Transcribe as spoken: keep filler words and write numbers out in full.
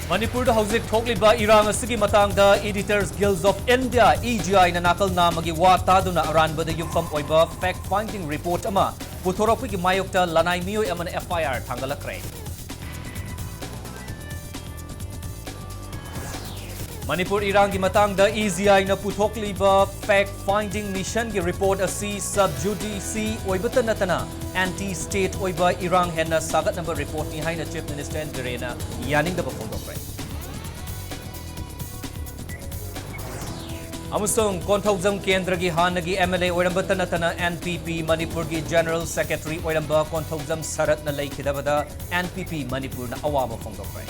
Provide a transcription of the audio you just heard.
ꯃꯅꯤꯄꯨꯔꯗ ꯍꯧꯖꯤꯛ ꯊꯣꯛꯂꯤꯕ ꯏꯔꯥꯡ ꯑꯁꯤꯒꯤ ꯃꯇꯥꯡꯗ Editors Guild of India, E G I ꯅ ꯅꯥꯀꯜ ꯅꯥꯝꯃꯒꯤ ꯋꯥ ꯇꯥꯗꯨꯅ ꯑꯔꯥꯟꯕꯗ ꯌꯨꯝꯐꯝ ꯑꯣꯏꯕ fact finding report ꯑꯃ ꯄꯨꯊꯣꯔꯛꯄꯒꯤ ꯃꯥꯌꯣꯛꯇ ꯂꯅꯥꯏ ꯃꯤꯑꯣꯏ ꯑꯃꯅ F I R ꯊꯥꯡꯒꯠꯂꯛꯈ꯭ꯔꯦ꯫ ꯃꯅꯤꯄꯨꯔ ꯏꯔꯥꯡꯒꯤ ꯃꯇꯥꯡꯗ E G I ꯅ ꯄꯨꯊꯣꯛꯂꯤꯕ fact finding mission ꯒꯤ report ꯑꯁꯤ sub judice ꯑꯣꯏꯕꯇ ꯅꯠꯇꯅ anti state ꯑꯣꯏꯕ ꯏꯔꯥꯡ ꯍꯦꯟꯅ ꯁꯥꯒꯠꯅꯕ report ꯅꯤ ꯍꯥꯏꯅ Chief Minister ꯕꯤꯔꯦꯟꯅ ꯌꯥꯅꯤꯡꯗꯕ ꯐꯣꯡꯗꯣꯛꯈ꯭ꯔꯦ꯫ ꯑꯃꯁꯨꯡ ꯀꯣꯟꯊꯧꯖꯝ ꯀꯦꯟꯗ꯭ꯔꯒꯤ ꯍꯥꯟꯅꯒꯤ M L A ꯑꯣꯏꯔꯝꯕꯇ ꯅꯠꯇꯅ N P P ꯃꯅꯤꯄꯨꯔꯒꯤ General Secretary ꯑꯣꯏꯔꯝꯕ ꯀꯣꯟꯊꯧꯖꯝ ꯁꯔꯠꯅ ꯂꯩꯈꯤꯗꯕꯗ N P P ꯃꯅꯤꯄꯨꯔꯅ ꯑꯋꯥꯕ ꯐꯣꯡꯗꯣꯛꯈ꯭ꯔꯦ꯫